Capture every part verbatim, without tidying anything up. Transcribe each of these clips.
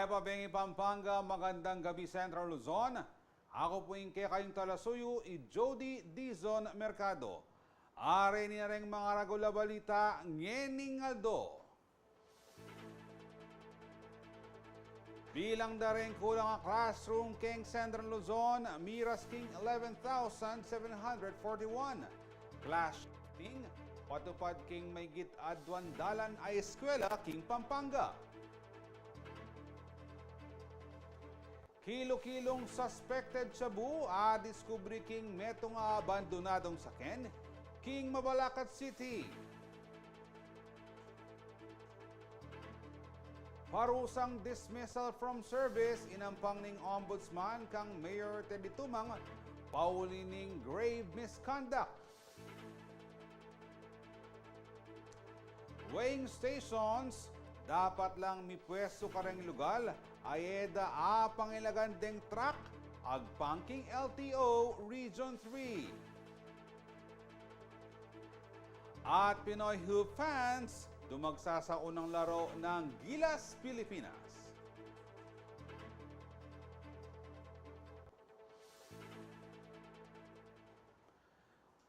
Nueva Bengi, Pampanga, magandang gabi, Central Luzon. Aku pu ing kekayung talasuyu, i Jody Dizon Mercado. Are ini na reng mangaragul a balita ngening aldo. Bilang da reng kulang a classroom keng Central Luzon, miras king eleven thousand seven hundred forty-one. Class shifting, patupad king mayigit adwang dalan a eskwela king Pampanga. Kilu-kilung suspected shabu a diskubre king metung a abandonadung saken king Mabalacat City. Parusang dismissal from service inampang ning Ombudsman kang Mayor Teddy Tumang, pauli ning grave misconduct. Weighing stations, dapat lang mipwestu kareng lugal a e da apangilagan deng truck, agpang king L T O Region three. At Pinoy Hoop fans, dumagsa sa unang laro ng Gilas Pilipinas.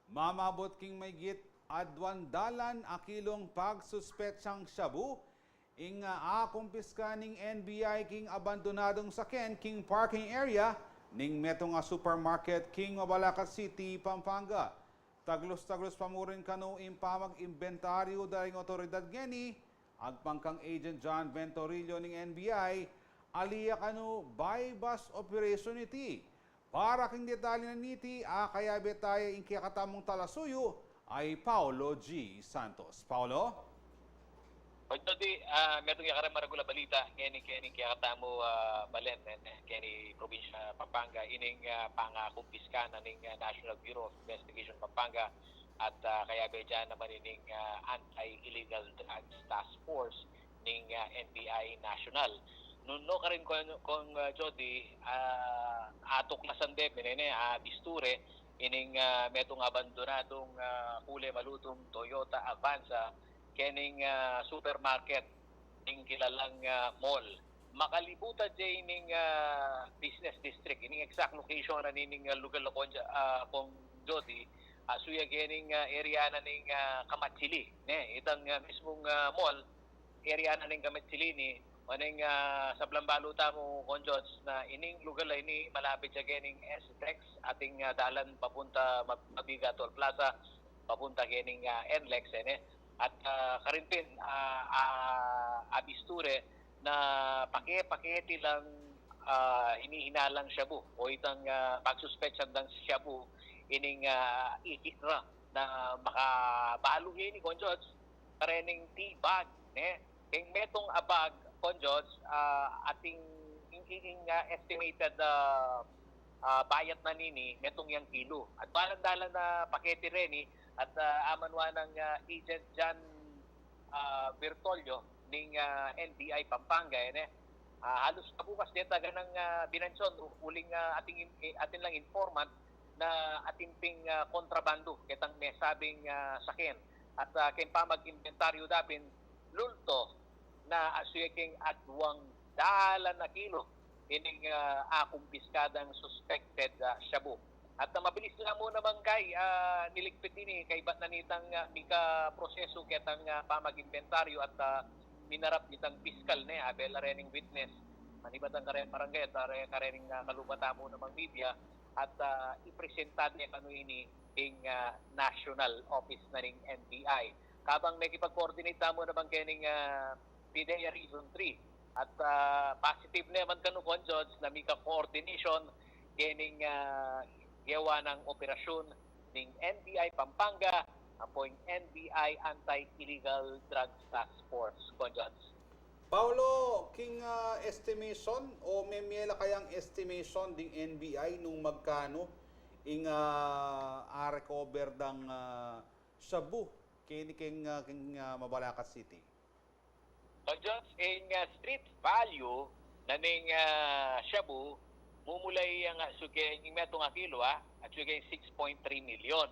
Mamabut king mayigit adwang dalan a kilung pagsuspetsang shabu ing, ah, akumpiska ning N B I king abandonadung saken king parking area ning metung a supermarket king Mabalacat City, Pampanga. Taglus-taglus pa mu rin kanu ing pamag-imbentaryu da ring otoridad ngeni, agpang kang Agent John Ventorillo ning N B I, ali ya kanu buy-bust operation iti. Para king detalye na niti, akayabe taya ing kekatamung talasuyu, a i Paulo G. Santos. Paulo? Pagtadi, ah, metung ya kareng maragul a balita ngeni keni kekatamu, ah, balen, eh, keni probinsya Pampanga, ining, ah, pangakumpiska na ning, ah, National Bureau of Investigation Pampanga at, ah, kayabe dyan naman ining, ah, Anti-Illegal Drugs Task Force ning, ah, N B I National. Nung no karin kong, kong, ah, Jody, ah, atuklasan de, menene, ah, bisture, ining, ah, metung abandonadung, ah, kule malutung Toyota Avanza, kening, ah, supermarket, ning kilalang, ah, mall. Makalibutan de ining, ah, business district, ining exact location na nining, ah, lugal na kong, ah, kong Jody, ah, suya gening, ah, area na ning, ah, Kamatsili, ne? Itang, ah, mismung, ah, mall, area na ning Kamatsili ni, maning, ah, sablang balu tamu kong Jody na ining lugal na ini malapit ya gening S-Tex, ating, ah, dalan papunta Mab-, Mabiga Toll Plaza, papunta gening, ah, NLEX, eh, ne? At, ah, karin pin, ah, ah, abisture na pake-, paketi lang, ah, inihinalang shabu o itang, ah, pagsuspetsan dang shabu ining, ah, ikit ra na makabalu ini kong Jody, karening tea bag, ne? Keng metung a bag kong Jody, ah, ating ing, ing, ing, ah, estimated, ah, ah, bayat na nini, metung yang kilo. At balang dalan na paketi reni, at, ah, amanwa nang, ah, Agent John, ah, Bertolio ning, ah, N B I Pampanga, eh, ne? Ah, halus kabukas deta ganang, ah, binanson, u-, uling, ah, ating in-, eh, atin lang informant na atin ping, ah, kontrabando ketang mesabing, ah, saken. At, ah, keng pamag-imbentaryu da pin, lulto na asuye keng adwang dalan a kilo ining, ah, akumpiskadang suspected, ah, shabu. At, ah, mabilis la mu namang kay, ah, niligpit ini kaybat na nitang, ah, mika proseso ketang, ah, pamag-imbentaryu at, ah, minarap nitang piskal ne, abe la rening witness. Manibat ang karen barangay at are karening, ah, kalupa tamu namang media at, ah, ipresenta ne kanu ini ing, ah, national office na ning N B I. Kabang mekipag-coordinate tamu naman kening, ah, PDEA Region three. At, ah, positive naman kanu kong Jody na mika coordination kening, ah, gewa nang operasyon ning N B I Pampanga, ampo ing N B I Anti-Illegal Drugs Task Force kong Jody. Paulo, king, ah, estimation o memie la kayang estimation ding N B I nung magkanu ing, ah, a-recover dang, ah, shabu keni keng, ah, keng, ah, Mabalacat City? Kong Jody, ing, ah, street value na ning, ah, shabu, mumula yang, ah, suke, ing metung a kilo, ah, at suke six point three million.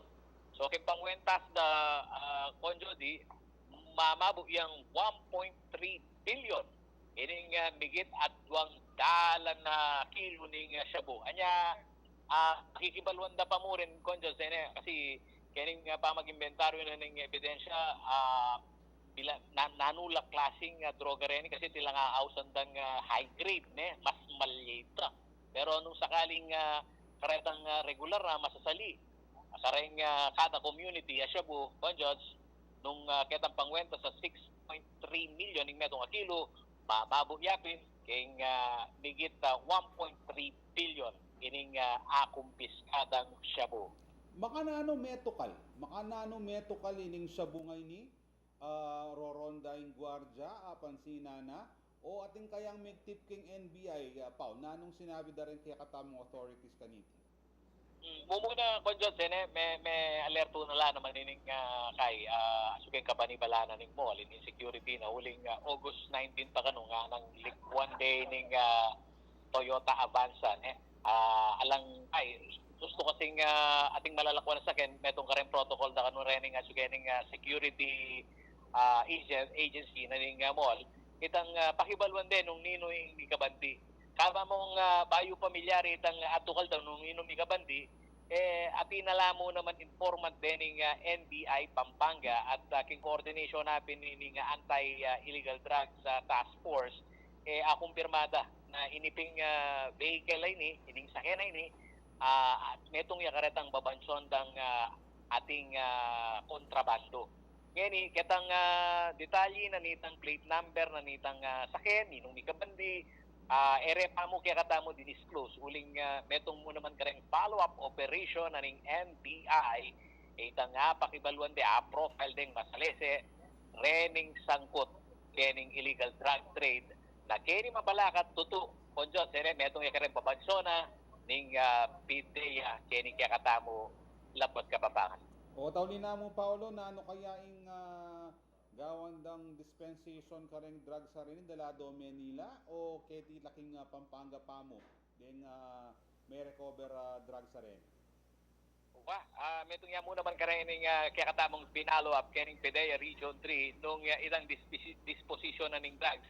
So, keng pangwentas da, ah, kong Jody, mamabu yang one point three billion Ining, ah, migit at duang dalan na kilo ning, ah, shabu. Anya, ah, pakikibaluan da pa mu rin, Conjo, sene, kasi kening, ah, pamag-imbentaryo na ning ebidensya, ah, bila, na, nanu la klasing, ah, droga reni, kasi tila nga ausan dang, ah, high grade, ne, mas malyit. Pero nung sakaling, ah, karetang, ah, regular na masasali, ah, kareng, ah, kada community, ah, shabu, Conjo, nung, ah, ketang pangwenta sa six point three million ing metung a kilo, ma-, mabu ya pin keng, ah, migit, ah, one point three billion ining, ah, akumpiskadang shabu. Makananu metukal? Makananu metukal ining shabu ngeni? Ah, roronda ing guardia, apansinan na, o atin kayang migtip keng N B I, ah, Pau? Nanung sinabi da ring kekatamung authorities kaniti? Mm, mumuna, Conjo, sene, me, me-alerto na la naman ining, ah, kay, ah, asu keng kapanibalanan ning mall, ining security na uling, ah, August nineteen pa kanu nga nang likuan de ning, ah, Toyota Avanza, ne? Ah, alang, ay, gusto kasing, ah, ating malalakwan sa ken, metung kareng protocol da kanu rening, asu kening, ah, security, ah, agent, agency na ning, ah, mall. Itang, ah, pakibaluan de nung ninu ing mikabandi. Kaba mung, ah, bayu pamilyar itang, ah, atukal da nung ninu mikabandi, eh, atin na la mu naman informant de ning, ah, N B I Pampanga at, ah, king coordination na pin ning, ah, Anti, ah, Illegal Drugs, ah, Task Force, eh, akumpirma da na ini ping, ah, vehicle a ini, ining sakyan a ini, ah, metung ya karetang babansuan dang, ah, ating, ah, kontrabando. Ngeni, ketang, ah, detalye na nitang plate number na nitang, ah, sakyan, ninung mikabandi, ah, e re pa mu kekatamu di-disclose. Uling, ah, metung mu naman kareng follow-up operation na ning N B I, e itang, ah, pakibaluan de, ah, profile deng masalese, rening sangkut kening illegal drug trade, na keni mabalakat tutu, Conjo, sene, metung ya kareng babansuan na ning, ah, PDEA keni kekatamu labuad Kapampangan. O, tauli na mu, Paulo, nanu kaya ing, ah, gawan dang dispensation kareng drugs a reni, dala do Manila o keti la king, ah, Pampanga pa mu deng, ah, me-recover, ah, drugs a reni? Wa, ah, metung ya mu naman karening, ah, kekatamung pinalo up kening PDEA Region three nung, ah, itang disposi-, disposition na ning drugs,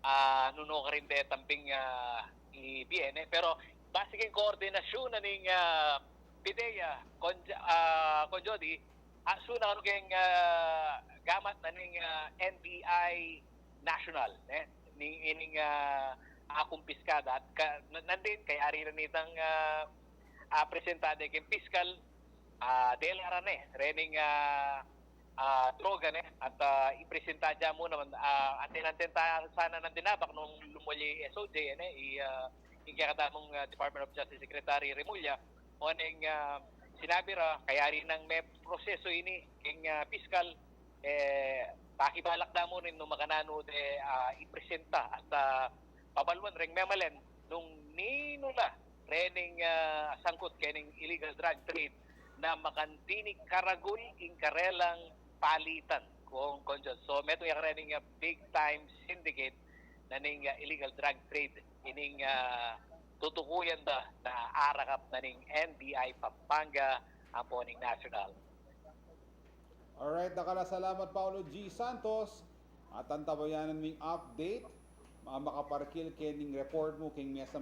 ah, nung nu karin de tamping, ah, ibie ne. Pero base keng koordinasyon na ning, ah, PDEA, Conjo-, ah, Conjo, di, ah, asu na kanu keng, ah, gamat na ning, ah, N B I National, ne? Ning, ining, ah, akumpiskada at ka, na, nandin, kayari na nitang, ah, ah, presenta de keng piskal, ah, dela ra ne, rening, ah, ah, droga ne, at, ah, ipresenta da mu naman, ah, anten-anten ta sana nang dinabak nung lumuli S O J, ne, i, ah, ing kekatamung, ah, Department of Justice Secretary Remulla, o neng, ah, sinabi ra, kayari nang me-proseso ini keng, ah, piskal, eh, pakibalak da mu rin nung makananu de, ah, ipresenta at, ah, pabaluan reng memalen nung ninu la rening, ah, sangkut kening illegal drug trade na makantinig karagul ing karelang palitan, Con-, Conjo. So, metung ya karening, ah, big time syndicate na ning, ah, illegal drug trade ining, ah, tutukuyan da na arakap na ning N B I Pampanga ampo ning national. Alright, dakal a salamat, Paulo G Santos. At antabayanan ming update, ma-, makaparkil kening report mu keng mesa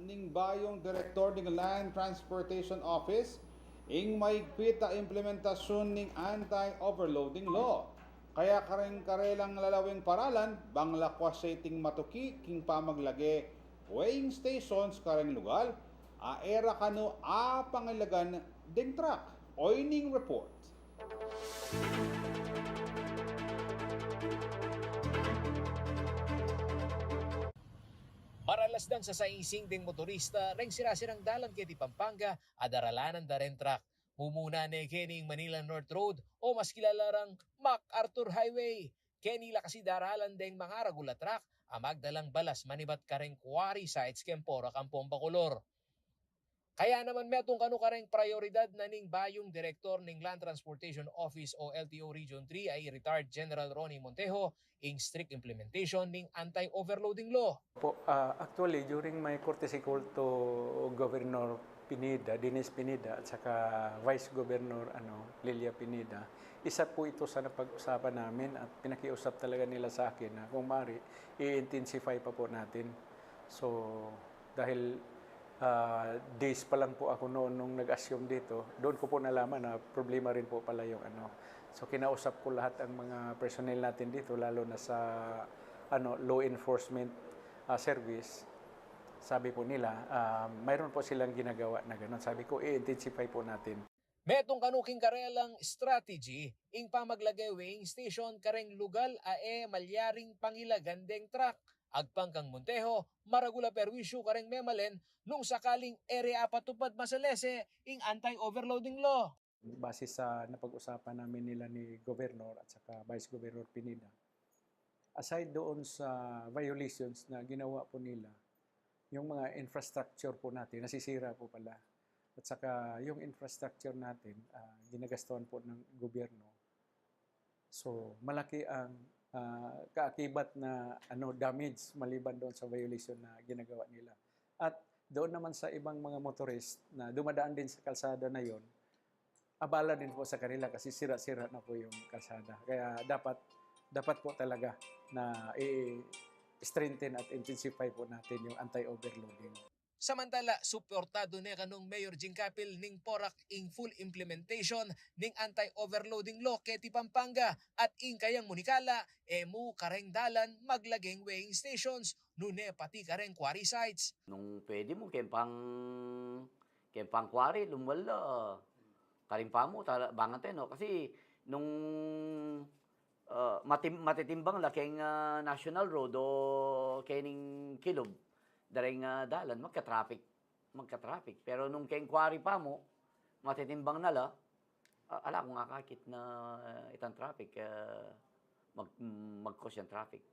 ning bayung direktor ning Land Transportation Office ing maigpit a implementasyun ning anti-overloading law. Kaya kareng karelang lalaweng paralan, bang lakwas ya iting matuki king pamaglage weighing stations kareng lugal a e ra kanu apangilagan deng truck. Oyni ing report. Maralas dang sasaising deng motorista reng sira-sirang dalan keti Pampanga a daralanan da reng truck. Mumuna ne keni ing Manila North Road o mas kilala rang MacArthur Highway. Keni la kasi daralan deng mangaragul a truck a magdalang balas manibat kareng quarry sites keng Porac ampong Bacolor. Kaya naman metung kanu kareng prayoridad na ning bayung direktor ning Land Transportation Office o L T O Region three a i retired General Ronnie Montejo ing strict implementation ning anti-overloading law. Po, ah, actually, during my courtesy call to Governor Pineda, Dennis Pineda, at saka Vice Governor, ano, Lilia Pineda, isa po ito sa napag-usapan namin at pinakiusap talaga nila sa akin na kung maaari, i-intensify pa po natin. So, dahil, ah, days pa lang po ako noon nung nag-assume dito, doon ko po nalaman na problema rin po pala yung ano. So, kinausap ko lahat ang mga personnel natin dito, lalo na sa, ano, law enforcement, ah, service. Sabi po nila, ah, mayroon po silang ginagawa na ganun. Sabi ko, i-intensify po natin. Metung kanu king karelang strategy ing pamaglage weighing station kareng lugal a e malyaring pangilagan deng truck. Agpang kang Montejo, maragul a perwisyu kareng memalen nung sakaling e re apatupad masalese ing anti-overloading law. Base sa napag-usapan namin nila ni Governor at saka Vice Governor Pineda, aside doon sa violations na ginawa po nila, yung mga infrastructure po natin, nasisira po pala. At saka yung infrastructure natin, ah, ginagastuhan po ng gobyerno. So, malaki ang, ah, kaakibat na, ano, damage maliban doon sa violation na ginagawa nila. At doon naman sa ibang mga motorist na dumadaan din sa kalsada na yon, abala din po sa kanila kasi sira-sira na po yung kalsada. Kaya dapat, dapat po talaga na i-strengthen at intensify po natin yung anti-overloading. Samantala, suportadu ne kanung Mayor Jing Capil ning Porac ing full implementation ning anti-overloading law keti Pampanga at ing kayang munikala e mu kareng dalan maglageng weighing stations, nune pati kareng quarry sites. Nung pwede mu, keng pang, keng pang quarry, lumwal la, karing pamu, tala, bangan te, no? Kasi nung, ah, matim-, matitimbang la keng, ah, national road o kening kilub, dareng, ah, dalan, magka-traffic, magka-traffic. Pero nung keng quarry pamu, matitimbang na la, ah, ala kung akakit na, ah, itang traffic, ah, mag-, mag-cause yang traffic.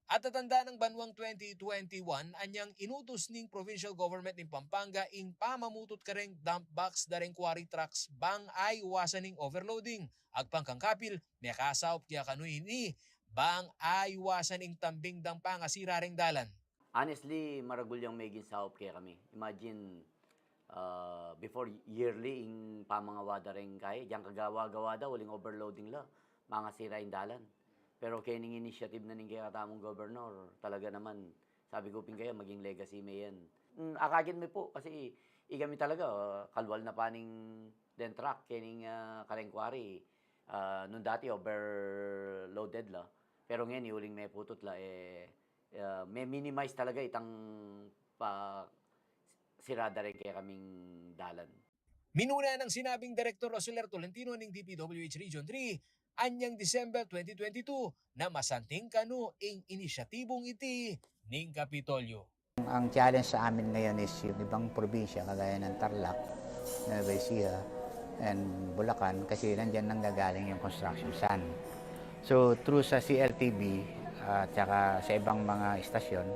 At tatandaan, nang banwang twenty twenty-one, anyang inutus ning provincial government ning Pampanga ing pamamutut kareng dump box dareng quarry trucks bang aiwasan ing overloading. Agpang kang Capil, mekasaup ke kanu ini bang aiwasan ing tambing dang pangasira reng dalan. Honestly, maragul yang meging saup kekami. Imagine, ah, before, yearly ing pamangawa da reng kaya, diyang kagawa-gawa da, uling overloading la, mangasira ing dalan. Pero kening initiative na ning kekatamung gobernador, talaga naman, sabi ku pin kaya, maging legacy me yan. Mm, akakit me pu, kasi ikami talaga, ah, kalwal na pa ning den truck, kening, ah, kareng quarry, ah, nung dati overloaded la. Pero ngeni, uling meputut la, e, ah, me-minimize talaga itang pa sira da reng kekaming dalan. Minuna nang sinabing Direktor Rosler Tolentino ning D P W H Region three, anyang December twenty twenty-two, na masanting kanu ing inisyatibung iti ning Kapitolyo. Ang challenge sa amin ngayon is yung ibang probinsya, kagaya ng Tarlac, Nueva Ecija, and Bulacan, kasi nandyan nanggagaling yung construction sand. So, through sa C L T B at saka sa ibang mga istasyon,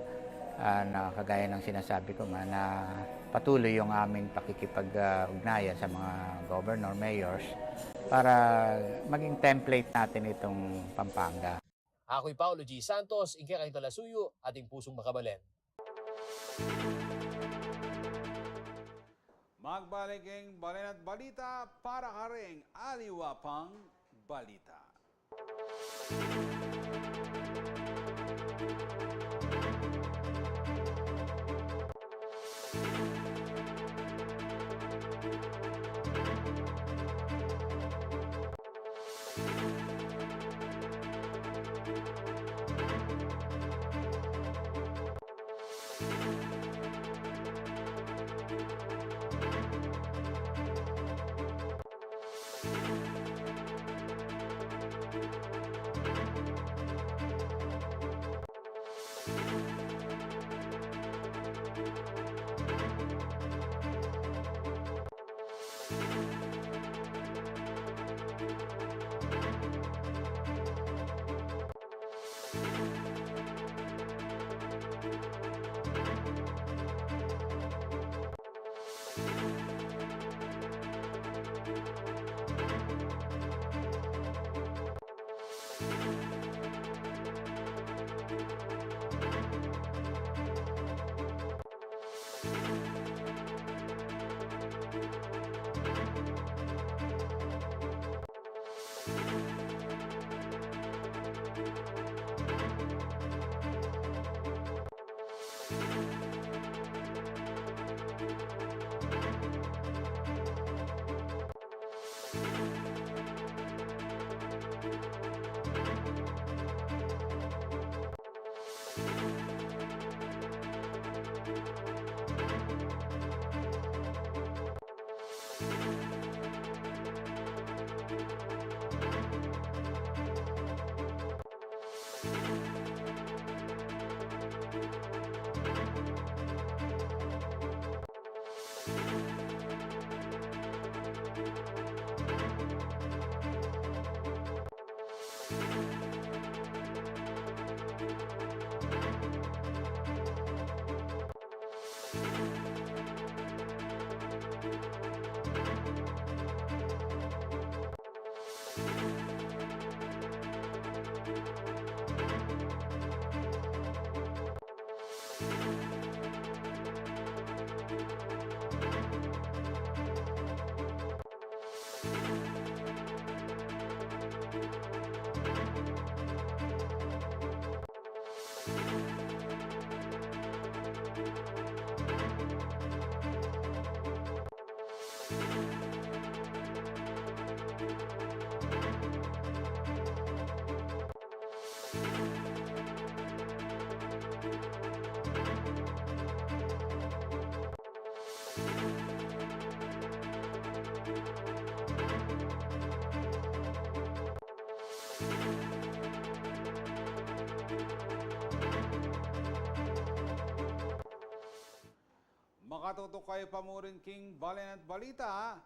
ah, na kagaya ng sinasabi ko nga, na patuloy yung aming pakikipag-ugnayan sa mga governor, mayors, para maging template natin itong Pampanga. Aku i Paulo G Santos, ing kekayung talasuyu, ating pusung makabalen. Magbalik ing Balen at Balita para kareng aliwa pang balita. Makatutukan pa mu rin king balen at balita,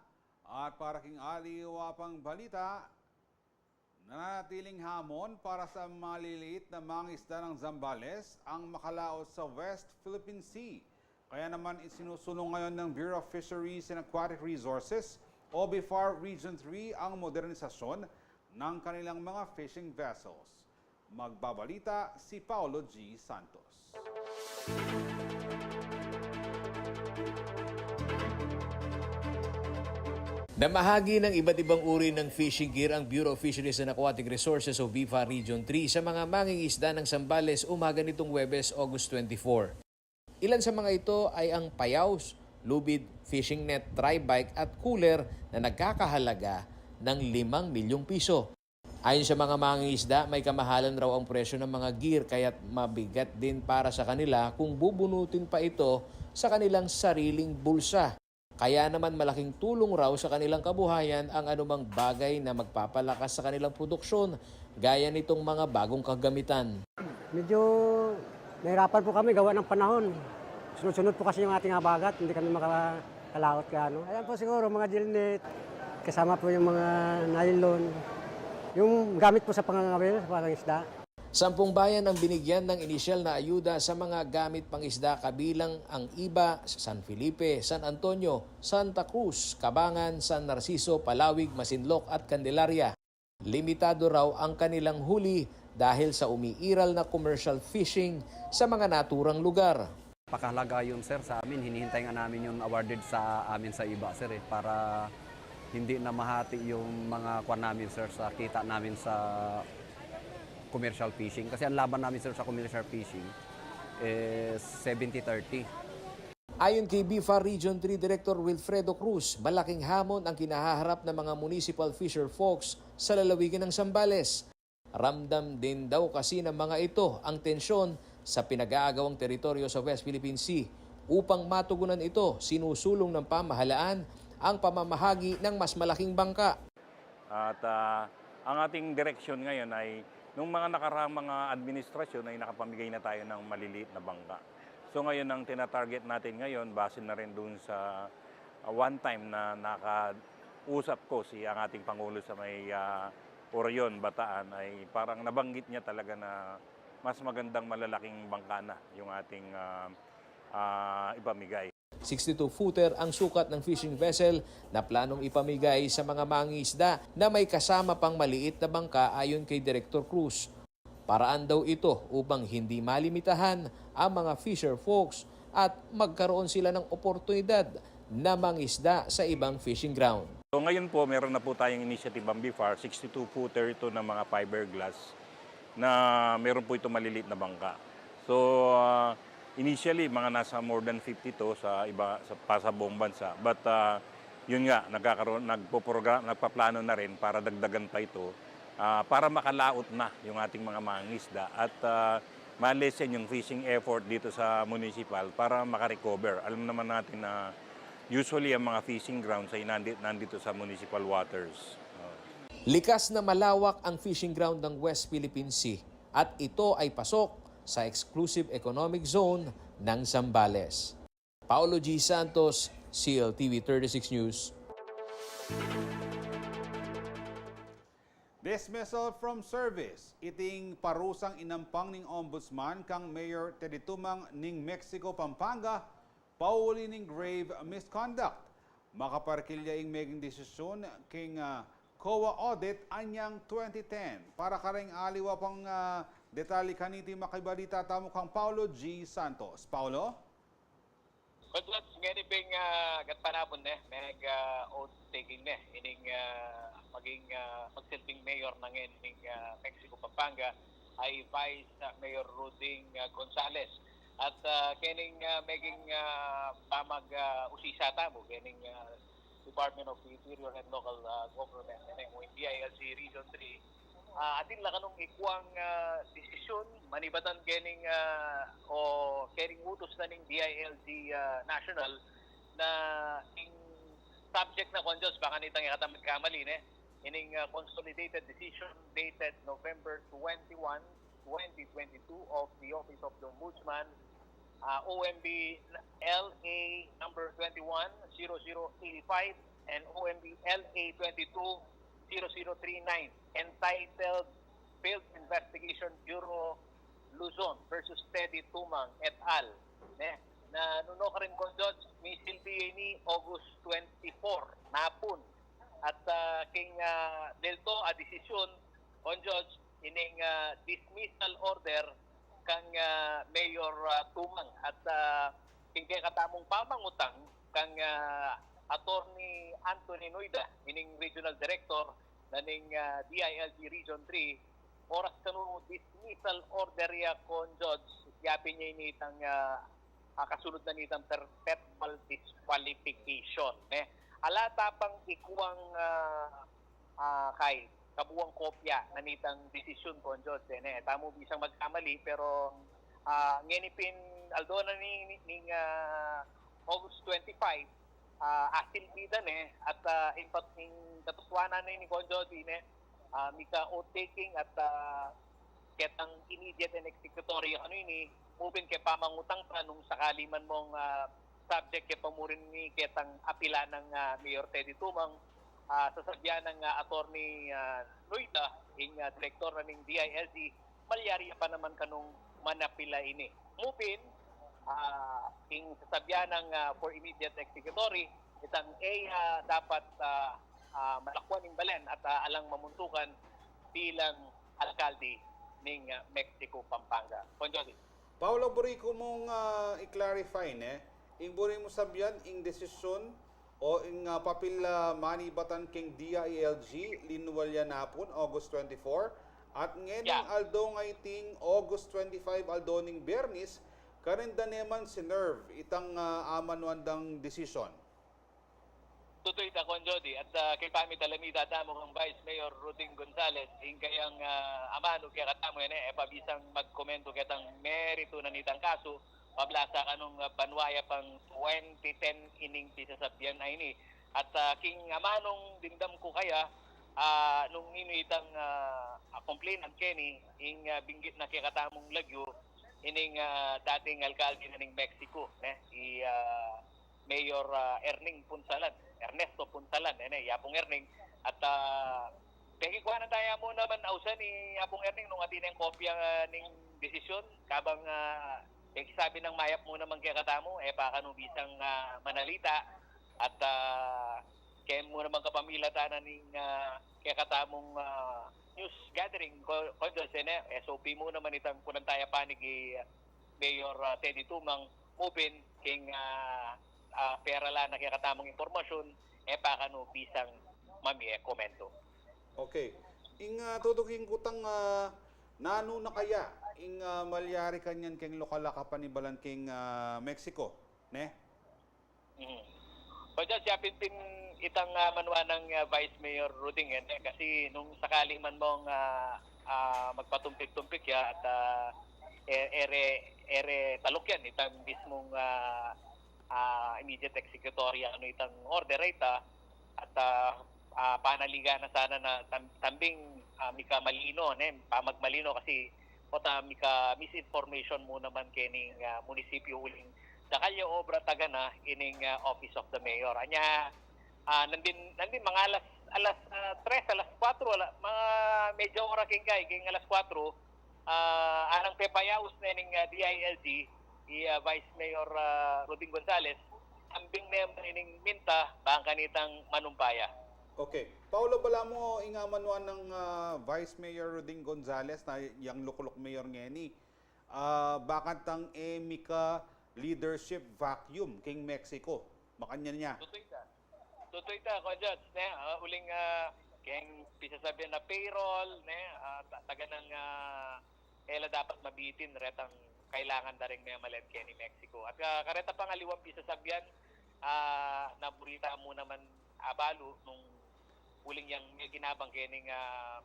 at para king aliwa pang balita, nananatiling hamon para sa maliliit na mangisda ng Zambales ang makalaot sa West Philippine Sea. Kaya naman, isinusulong ngayon ng Bureau of Fisheries and Aquatic Resources o BFAR Region three ang modernisasyon ng kanilang mga fishing vessels. Magbabalita si Paulo G Santos. Namahagi ng iba't ibang uri ng fishing gear ang Bureau of Fisheries and Aquatic Resources o BFAR Region three sa mga mangingisda ng Zambales umaga nitong Huwebes, August twenty-four. Ilan sa mga ito ay ang payaws, lubid, fishing net, tri-bike at cooler na nagkakahalaga ng limang milyong piso. Ayon sa mga mangingisda, may kamahalan raw ang presyo ng mga gear kaya't mabigat din para sa kanila kung bubunutin pa ito sa kanilang sariling bulsa. Kaya naman, malaking tulong raw sa kanilang kabuhayan ang anumang bagay na magpapalakas sa kanilang produksyon, gaya nitong mga bagong kagamitan. Medyo nahirapan po kami gawa ng panahon. Sunod-sunod po kasi yung ating habagat, hindi kami makakalaot ka ano. Ayan po siguro, mga gill net, kasama po yung mga nylon. Yung gamit po sa pangangawil, sa pangangisda. Sampung bayan ang binigyan ng inisyal na ayuda sa mga gamit pangisda, kabilang ang iba sa San Felipe, San Antonio, Santa Cruz, Cabangan, San Narciso, Palawig, Masinloc at Candelaria. Limitado raw ang kanilang huli dahil sa umiiral na commercial fishing sa mga naturang lugar. Pakahalaga yun, sir, sa amin. Hinihintay nga namin yung awarded sa amin sa iba, sir, eh, para hindi na mahati yung mga kwan namin, sir, sa kita namin sa commercial fishing. Kasi ang laban namin, sir, sa commercial fishing, eh, seventy thirty. Ayon kay BFAR Region three Director Wilfredo Cruz, malaking hamon ang kinahaharap ng mga municipal fisher folks sa lalawigan ng Zambales. Ramdam din daw kasi ng mga ito ang tensyon sa pinag-aagawang teritoryo sa West Philippine Sea. Upang matugunan ito, sinusulong ng pamahalaan ang pamamahagi ng mas malaking bangka. At, ah, ang ating direksyon ngayon ay, nung mga nakaraang mga administrasyon ay nakapamigay na tayo ng maliliit na bangka. So ngayon, ang tinatarget natin ngayon, base na rin dun sa, ah, one time na nakausap ko si, ang ating Pangulo sa may, ah, Orion, Bataan, ay parang nabanggit niya talaga na mas magandang malalaking bangka na yung ating, ah, ah, ipamigay. Sixty-two footer ang sukat ng fishing vessel na planong ipamigay sa mga mangingisda na may kasama pang maliit na bangka, ayon kay Director Cruz. Paraan daw ito upang hindi malimitahan ang mga fisher folks at magkaroon sila ng oportunidad na mangisda sa ibang fishing ground. So ngayon po, meron na po tayong initiative ang BFAR, sixty-two footer ito ng mga fiberglass na meron po ito maliliit na bangka. So, ah, initially, mga nasa more than fifty to sa iba, sa, pa sa buong bansa. But, ah, yun nga, nagkakaroon, nagpoprogra-, nagpaplano na rin para dagdagan pa ito, ah, para makalaot na yung ating mga mangisda at, ah, ma-lessen yung fishing effort dito sa municipal para makarecover. Alam naman natin na usually ang mga fishing grounds ay nandi-, nandito sa municipal waters. Oh. Likas na malawak ang fishing ground ng West Philippine Sea at ito ay pasok sa exclusive economic zone ng Zambales. Paulo G Santos, C L T V thirty-six News. Dismissal from service. Iting parusang inampang ning Ombudsman kang Mayor Teddy Tumang ning Mexico, Pampanga, pauli ning grave misconduct. Makaparkilya ing meging desisyon king, ah, COA audit anyang twenty ten. Para karing aliwa pang, ah, detalye kaniti, makibalita tamu kang Paulo G Santos. Paulo? Congrats, ngeni pin, ah, gatpanapun ne, meg, ah, oath taking ne ining, ah, maging, ah, magsilbing mayor na ngeni ning, ah, Mexico, Pampanga, ay Vice, ah, Mayor Ruding, ah, Gonzales. At, ah, kening, ah, meging, ah, pamag, ah, usisa tamu kening, ah, Department of Interior and Local, ah, Government, ene, o D I L G Region three, ah, atin la kanung ikuang, ah, desisyon manibatan kening, ah, o kening utus na ning D I L G, ah, National na ing subject na, kwan Diyos, baka nitang ikatamad kamali, ne? Ining, ah, consolidated decision dated November twenty-one, twenty twenty-two of the Office of the Ombudsman, uh, O M B L A number twenty-one zero zero eighty-five and O M B L A twenty-two zero zero three nine, entitled Field Investigation Bureau Luzon versus Teddy Tumang et al. Ne? Na nuno ka rin, Conjoj, misilbi ini August twenty-four napun. At uh, king uh, delto a desisyon, Conjoj, ining uh, dismissal order kang uh, Mayor uh, Tumang at uh, king kekatamung pamangutang kang uh, Attorney Anthony Noida, ining Regional Director na ning uh, D I L G Region three, oras kanu dismissal order ya, Conjoj, yapin ya ini itang uh, uh, kasunod na nitang perpetual disqualification. Ne? Ala ta pang ikuang uh, uh, kay kabuang kopya na nitang desisyon, Conjoj, ne? Tamu bisang magkamali, pero uh, ngeni pin aldo na ni, ni, ni uh, August twenty-five, uh, asil bida ne, at uh, in fact, in katutuanan na ni Conjoj, ne, uh, mika oath taking at uh, ketang immediate and executory kanu ini, mubin ke pamangutang ta nung sakali man mong uh, subject ke pamurin ni ketang apila nang uh, Mayor Teddy Tumang, uh, sasabyan nang uh, Attorney uh, Noida, ing uh, direktor na ning D I L G, malyari pa naman kanung manapila ini. Mubin, uh, ing sasabyan nang uh, for immediate executory, itang A uh, dapat uh, uh, malakwan ing balen at uh, alang mamuntukan bilang alkalde ning uh, Mexico, Pampanga. Conjoj. Paolo, buri ku mung uh, i-clarify ne, ing buri mu sabyan ing desisyon o ing uh, papil uh, manibatan king D I L G, linual ya napun August twenty-four, at ngening yeah. aldo nga iting August twenty-five, aldo ning Biyernes, karin da ne man sinerve itang uh, amanuan dang desisyon. Tutu ita, Conjoj, at uh, kipamitalami tatamu kang Vice Mayor Ruding Gonzales, ing kayang uh, amanu kekatamu, ene, e pa bisang magkomento ketang meritu na nitang kasu, mablasa kanung uh, banua ya pang twenty ten ining pisasabyan a ini. At uh, king amanung dimdam ku kaya, uh, nung inu itang uh, complainant keni, ing uh, binggit na kekatamung lagyu, ining uh, dating alkalde na ning Mexico, ne? I uh, Mayor uh, Erning Punsalan, Ernesto Punsalan, ene, Yapung Erning. At uh, pekikuanan taya mu naman ausan ni Yapung Erning nung atin ing kopya uh, ning desisyon, kabang uh, pekisabi nang mayap mu naman kekatamu, e pa kanu bisang uh, manalita, at uh, kaya mu naman kapamilatan na ning uh, kekatamung uh, news gathering, Conjoj, ene, S O P mu naman itang kunang taya panig i uh, Mayor uh, Teddy Tumang, mubin king uh, uh, pera la na kekatamung impormasyon, e pa kanu bisang mamie komento. Okay. Ing uh, tutuking kutang uh, nanu na kaya ing uh, malyari kanyan keng lokal a kapanibalan keng uh, Mexico, ne? Mm. Pagka siya pinpin itang uh, manuan ng uh, Vice Mayor Ruding, eh, kasi nung sakali man mong uh, uh, magpatumpik-tumpik ya at uh, ere, ere talok yan, itang mismong uh, uh, immediate executory ano itang order ita at uh, uh, panaligan na sana na tam, tambing uh, mika malino, ne, pamagmalino kasi o ta mika misinformation mu naman kening uh, munisipyo uling dakal ya obra taga na ining uh, Office of the Mayor. Anya, uh, nandin, nandin mga alas, alas uh, tres, alas kwatro, ala, mga medya ora keng kay, keng alas kwatro, uh, anang pepayaus na ining uh, D I L G, i uh, Vice Mayor uh, Ruding Gonzales, ambing na ining minta, bang kanitang manumpaya. Okay. Paolo, bala mu ing amanuan ng uh, Vice Mayor Ruding Gonzales na yang lukluk mayor ngeni, uh, bakantang e mika leadership vacuum keng Mexico. Makanyan ya. Tutu ita. Tutu ita, Conjoj, ne, uh, uling uh, keng pisasabyan na payroll, ne, uh, taga nang uh, e la dapat mabitin retang kailangan da ring memalet keni Mexico. At uh, kareta pang aliwang pisasabyan, uh, naburita mu naman abalu nung uling yang meginabang kening uh,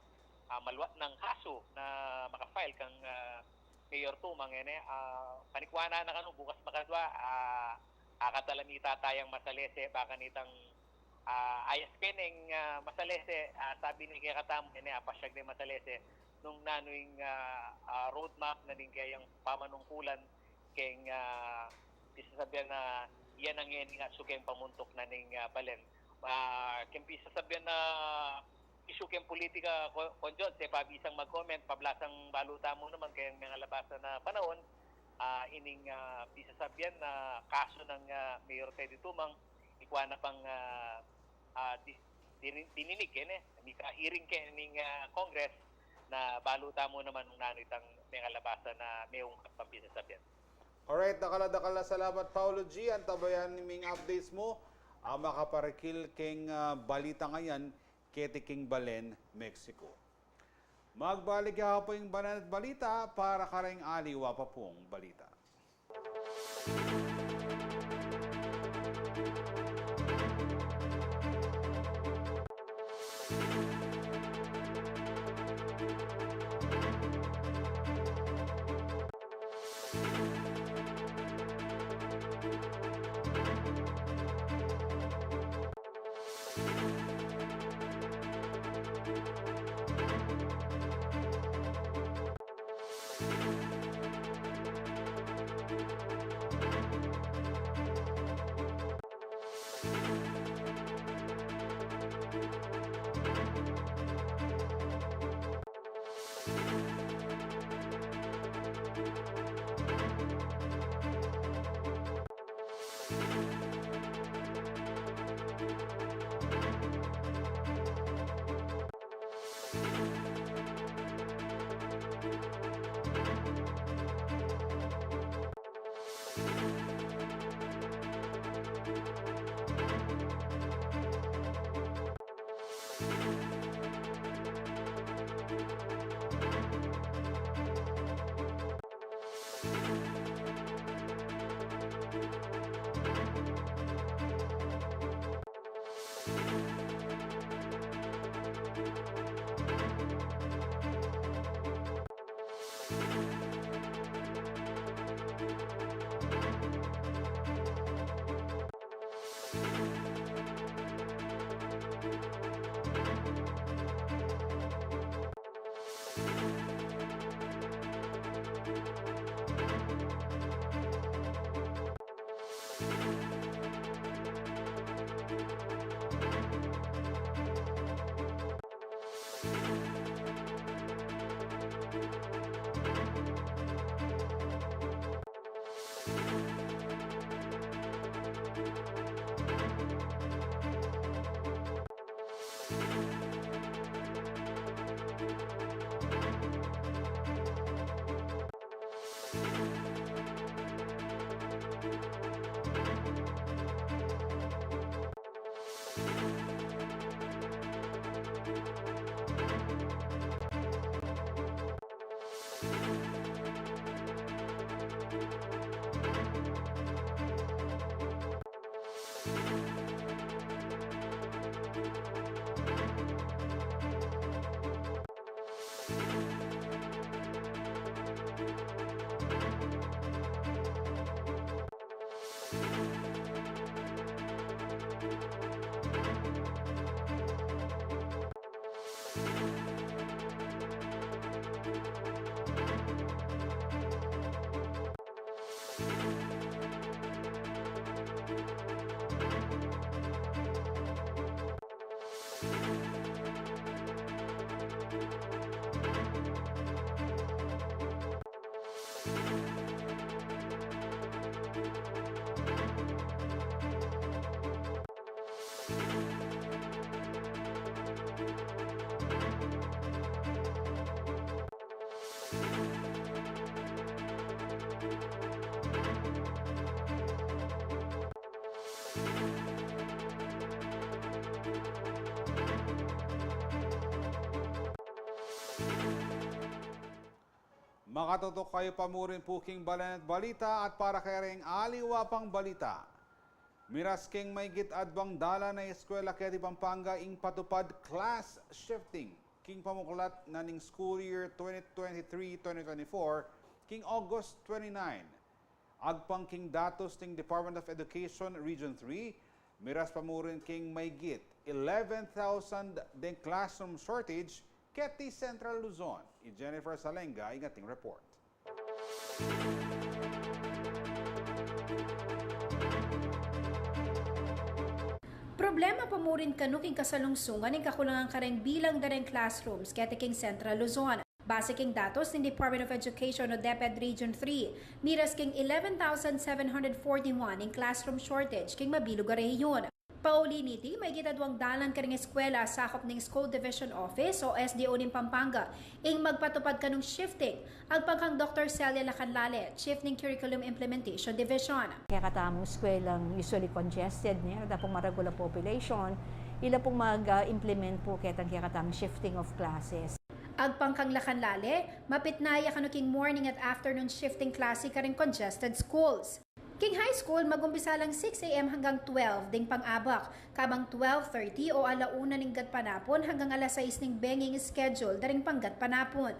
uh, maluat nang kasu na makafile kang uh, Mayor Tumang, ene, uh, panikwanan na kanu bukas makadwa, uh, akatalamita tayang masalese, baka nitang uh, ayas keneng uh, masalese, uh, sabi ni kekatamu, ene, apasyag ni masalese, nung nanu ing uh, uh, roadmap na ning kayang pamanungkulan keng, ah, pisasabian na iya na ngeni ing asu keng pamuntuk na ning, ah, balen. Ah, keng pisasabian na isu keng politika, Ko-, Konjol, e pa bisang mag-comment, pablasang balu tamu naman keng mengalabas na panaun, ah, ining, ah, pisasabian na kasu nang, ah, Mayor Teddy Tumang, ikua na pang, ah, ah, di-, dini-, dininig keni, mika-hearing keni ning, ah, Congress, na balu tamu naman nung nanu itang mengalabas na meungkat pang pisasabian. Alright, dakal a dakal a salamat, Paolo G. Antabayan mi ing updates mu a makaparikil keng, ah, balita ngeni keti king balen Mexico. Magbalik ya pa ing balen at balita para kareng aliwa pa pung balita. Makatutok kayu pa mu rin pu king balen at balita at para kareng aliwa pang balita. Miras king maygit adwang dalan na eskwela keti Pampanga ing patupad class shifting king pamuklat na ning school year twenty twenty-three twenty twenty-four king August twenty-nine. Agpang king datus ning Department of Education Region three, miras pa mu rin king maygit eleven thousand deng classroom shortage keti Central Luzon. I Jennifer Salenga ing ating report. Problema pa mu rin kanu king kasalungsungan ing kakulangan kareng bilang dareng classrooms keti king Central Luzon. Base king datos ning Department of Education o DepEd Region three, miras king eleven thousand seven hundred forty-one ing classroom shortage king mabilug a rehiyun. Pauli niti, maigit a duang dalan karing eskwela a sakup ning School Division Office o S D O ning Pampanga ing magpatupad kanung shifting, agpang kang Doktor Celia Lacanlale, Chief ning Curriculum Implementation Division. Kekatamung eskwela usually congested, ne, reta pung maragul a population, ila pung mag-implement pu ketang kekatamung shifting of classes. Agpang kang Lacanlale, mapitna ya kanu king morning at afternoon shifting klase karing congested schools. King high school, magumpisa lang six A M hanggang twelve ding pang-abak, kabang twelve thirty o ala una ning gatpanapun hanggang alas sais ning bengi ing schedule da ring panggatpanapun.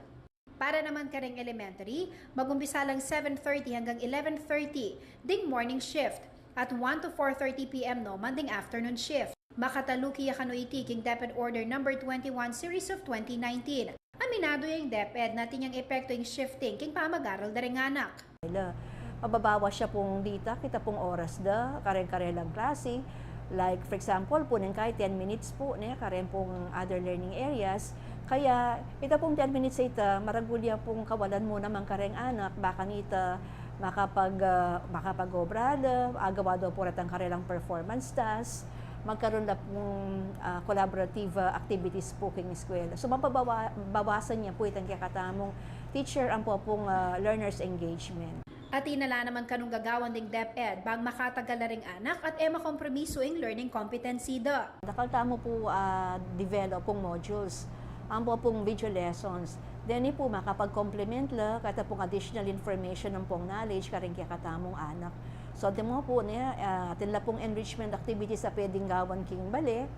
Para naman karing elementary, magumpisa lang seven thirty hanggang eleven thirty ding morning shift at one to four thirty P M no man ding afternoon shift. Makataluki ya kanu iti king DepEd Order Number twenty-one Series of twenty nineteen. Aminadu ya ing DepEd na atin yang epekto ing shifting king pamag-aral da ring anak. Ila, mababawas ya pung dita, kita pung oras da kareng karelang klase. Like, for example, pu neng kaya ten minutes pu, ne, kareng pung other learning areas. Kaya, ita pung ten minutes a ita, maragul ya pung kawalan mu naman kareng anak, baka nita makapag, ah, makapag-obra la, agawa da pu retang karelang performance task, magkaroon la pung, ah, collaborative, ah, activities pu king eskwela. So, mababawa-, bawasan ya pu itang kekatamung teacher ampo pung, ah, learners engagement. Atin na la naman kanung gagawan ding DepEd bang makatagal la ring anak at e makompromiso ing learning competency da. Dakal tamu pu, ah, develop pung modules ampo pung video lessons. Then, ini pu makapag-complement la keta pung additional information ampong knowledge karing kekatamung anak. So, atin mu pu, ne, ah, atin la pung enrichment activities a pwedeng gawan king bale,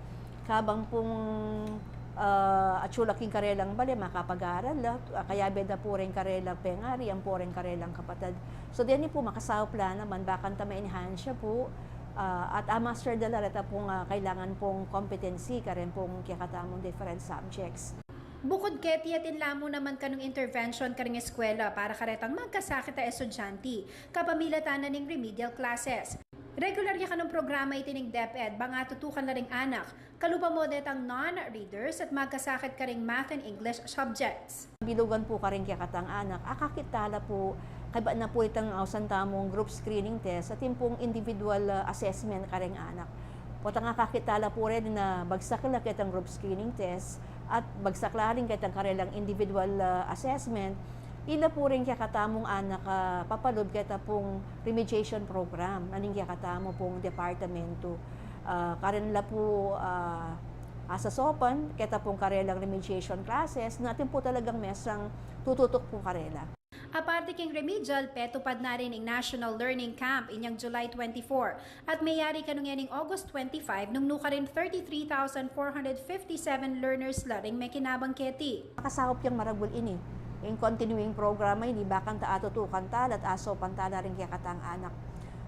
kabang pung, ah, atyu la king karelang bale, makapag-aral la, ah, kayabe da pu reng karelang pengari ampo reng karelang kapatad. So, deni pu makasaup la naman, bakanta ma-enhance ya pu, ah, at a-master da la reta pung, ah, kailangan pung competency kareng pung kekatamung different subjects. Bukud keti, atin la mu naman kanung intervention karing eskwela para karetang magkasakit a estudyante, kapamilatan na ning remedial classes. Regular ya kanung programa iti ning DepEd bang atutukan la ring anak, kalupa mu detang non-readers at magkasakit karing math and English subjects. Bilugan pu karing kekatang anak, akakit tala pu, kaybat na pu itang ausan tamung group screening test, atin pung individual, ah, assessment kareng anak. Potang akakit tala pu reni na bagsak la ketang group screening test at bagsak la rin ketang karelang individual, ah, assessment, ila pu ring kekatamung anak, ah, papalub keta pung remediation program na ning kekatamu pung departamento. Ah, karen la pu, ah, asasopan keta pung karelang remediation classes na atin pu talagang mestrang tututuk pu karela. Aparte king remedial, petupad na rin ing National Learning Camp inyang July twenty-four at meyari kanu ngening August twenty-five, nung nukarin thirty-three thousand four hundred fifty-seven learners la ring mekinabang keti. Makasaup yang maragul ini. Ing continuing program a ini, bakanta atutukan tala at asopan tala ring kekatang anak.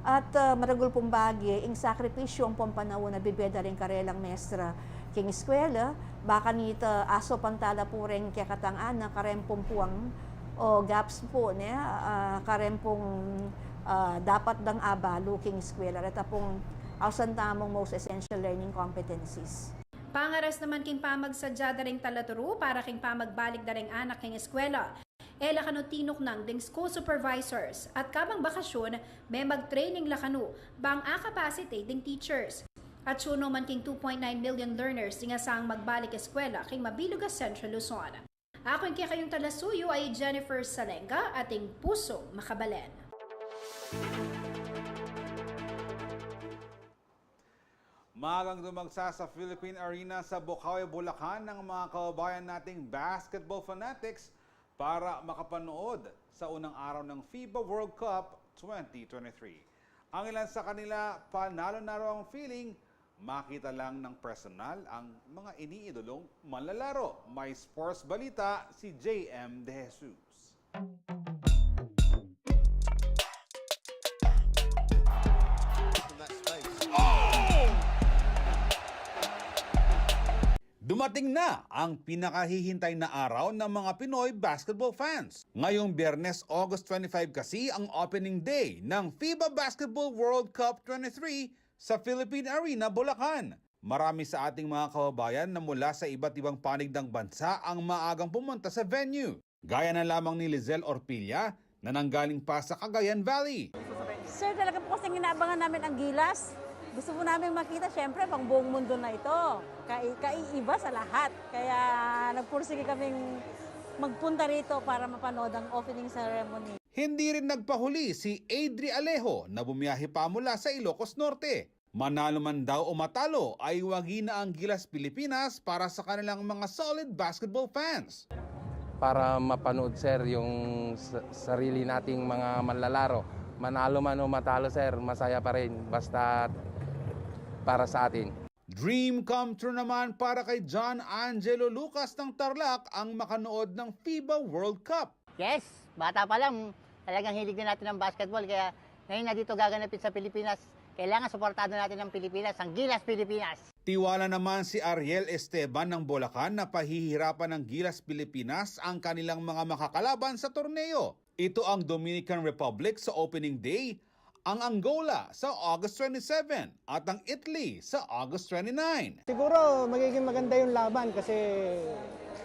At, ah, maragul pung bage, ing sakripisyu ampong panaun a bibie da ring karelang mestra king eskwela, baka nita asopan tala pu ring kekatang anak kareng pung puang o gaps pu, ne, ah, kareng pung, ah, dapat dang abalu king eskwela, reta pung ausan tamung most essential learning competencies. Pangaras naman king pamagsadya da ring talaturu para king pamagbalik da ring anak king eskwela. E la kanu tinuknang ding school supervisors at kabang bakasyun, me mag-training la kanu bang a-capacitate ding teachers. Atyu no man king two point nine million learners ding asang magbalik eskwela king mabilug a Central Luzon. Aku ing kekayung talasuyu a i Jennifer Salenga, ating pusung makabalen. Maagang dumagsa sa Philippine Arena sa Bukawi, Bulacan ang mga kababayan nating basketball fanatics para makapanood sa unang araw ng FIBA World Cup twenty twenty-three. Ang ilan sa kanila, panalo na raw ang feeling, makita lang ng personal ang mga iniidolong manlalaro. May sports balita si J M De Jesus. Dumating na ang pinakahihintay na araw ng mga Pinoy basketball fans. Ngayong Biyernes, August twenty-five kasi ang opening day ng FIBA Basketball World Cup twenty-three sa Philippine Arena, Bulacan. Marami sa ating mga kababayan na mula sa iba't ibang panig ng bansa ang maagang pumunta sa venue. Gaya na lamang ni Lizelle Orpilla na nanggaling pa sa Cagayan Valley. Sir, talaga po kasing inaabangan namin ang Gilas. Gusto po namin makita, syempre, pang buong mundo na ito. Kai-, kaiiba sa lahat. Kaya nagpursige kaming magpunta rito para mapanood ang opening ceremony. Hindi rin nagpahuli si Adri Alejo na bumiyahe pa mula sa Ilocos Norte. Manalo man daw o matalo ay wagi na ang Gilas Pilipinas para sa kanilang mga solid basketball fans. Para mapanood, sir, yung sa-, sarili nating mga manlalaro. Manalo man o matalo, sir, masaya pa rin. Basta para sa atin. Dream come true naman para kay John Angelo Lucas ng Tarlac ang makanood ng FIBA World Cup. Yes, bata pa lang, talagang hilig na natin ng basketball. Kaya ngayon na dito gaganapin sa Pilipinas, kailangan suportado natin ng Pilipinas, ang Gilas Pilipinas. Tiwala naman si Ariel Esteban ng Bulacan na pahihirapan ng Gilas Pilipinas ang kanilang mga makakalaban sa torneo. Ito ang Dominican Republic sa opening day, ang Angola sa August twenty-seven at ang Italy sa August twenty-nine. Siguro magiging maganda yung laban kasi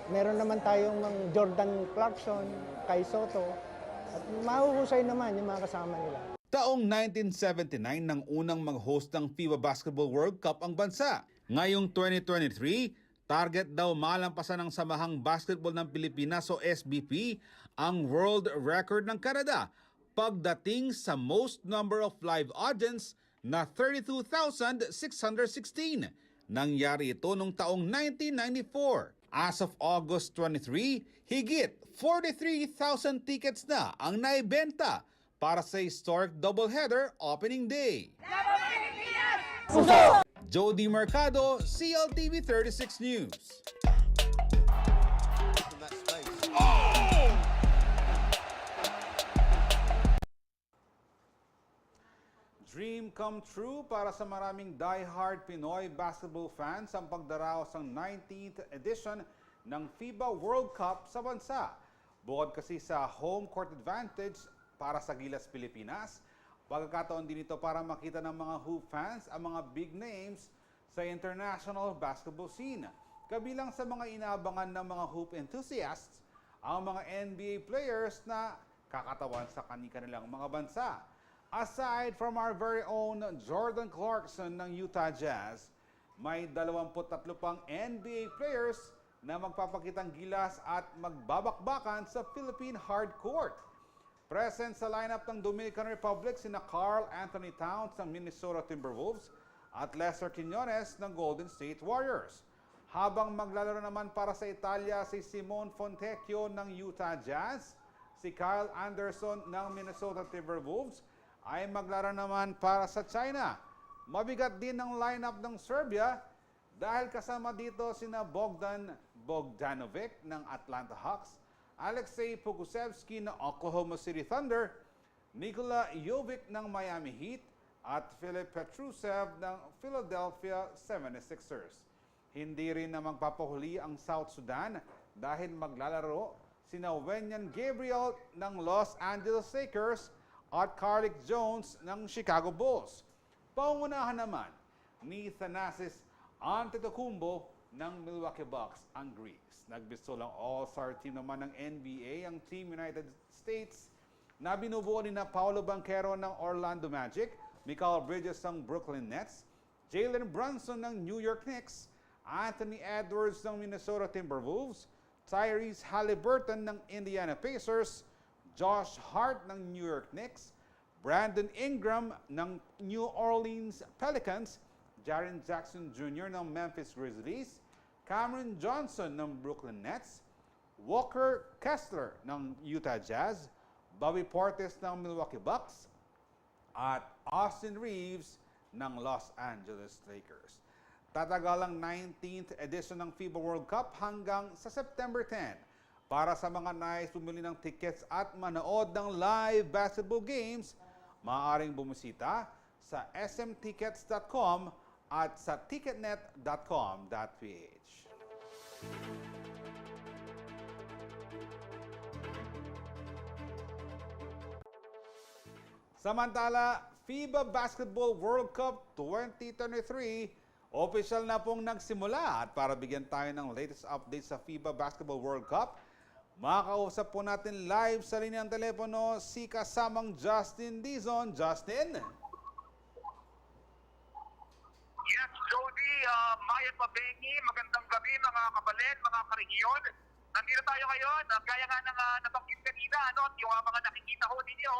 meron naman tayong mang Jordan Clarkson, Kai Sotto, at mahuhusay naman yung mga kasama nila. Taong nineteen seventy-nine nang unang mag-host ng FIBA Basketball World Cup ang bansa. Ngayong twenty twenty-three, target daw malampasan ng Samahang Basketball ng Pilipinas o S B P ang world record ng Canada pagdating sa most number of live audience na thirty-two thousand six hundred sixteen. Nangyari ito nung taong nineteen ninety-four. As of August twenty-three, higit forty-three thousand tickets na ang naibenta para sa historic doubleheader opening day. Jody Mercado, C L T V thirty-six News. Dream come true para sa maraming diehard Pinoy basketball fans ang pagdaraos ng nineteenth edition ng FIBA World Cup sa bansa. Bukod kasi sa home court advantage para sa Gilas Pilipinas, pagkakataon din ito para makita ng mga hoop fans ang mga big names sa international basketball scene. Kabilang sa mga inaabangan ng mga hoop enthusiasts, ang mga N B A players na kakatawan sa kani-kanilang mga bansa. Aside from our very own Jordan Clarkson ng Utah Jazz, may dalawampu't tatlo pang N B A players na magpapakitang gilas at magbabakbakan sa Philippine hard court. Present sa lineup ng Dominican Republic sina Karl Anthony Towns ng Minnesota Timberwolves at Lester Quiñones ng Golden State Warriors. Habang maglalaro naman para sa Italia si Simone Fontecchio ng Utah Jazz, si Kyle Anderson ng Minnesota Timberwolves ay maglaro naman para sa China. Mabigat din ang lineup ng Serbia dahil kasama dito sina Bogdan Bogdanovic ng Atlanta Hawks, Alexei Pokusevski ng Oklahoma City Thunder, Nikola Jovic ng Miami Heat at Filip Petrusev ng Philadelphia seventy-sixers. Hindi rin na magpapahuli ang South Sudan dahil maglalaro sina Wenyan Gabriel ng Los Angeles Lakers at Carlik Jones ng Chicago Bulls. Pangunahan naman ni Thanasis Antetokounmpo ng Milwaukee Bucks ang Greece. Nagbisto lang All-Star team naman ng N B A ang Team United States na binubuo ni na Paolo Banchero ng Orlando Magic, Mikal Bridges ng Brooklyn Nets, Jalen Brunson ng New York Knicks, Anthony Edwards ng Minnesota Timberwolves, Tyrese Halliburton ng Indiana Pacers, Josh Hart ng New York Knicks, Brandon Ingram ng New Orleans Pelicans, Jaren Jackson Junior ng Memphis Grizzlies, Cameron Johnson ng Brooklyn Nets, Walker Kessler ng Utah Jazz, Bobby Portis ng Milwaukee Bucks, at Austin Reaves ng Los Angeles Lakers. Tatagal ang nineteenth edition ng FIBA World Cup hanggang sa September ten. Para sa mga nais bumili ng tickets at manood ng live basketball games, maaaring bumisita sa S M tickets dot com at sa ticketnet dot com dot P H. Samantala, FIBA Basketball World Cup twenty twenty-three Opisyal na pong nagsimula at para bigyan tayo ng latest update sa FIBA Basketball World Cup, makakausap po natin live sa linyang telepono si kasamang Justin Dizon. Justin? Yes, Jody, uh, mayat mabengi, magandang gabi mga kabalen, mga karehiyon. Nandito tayo ngayon, uh, gaya nga ng uh, nabanggit kanina, ano, yung uh, mga nakikita ho ninyo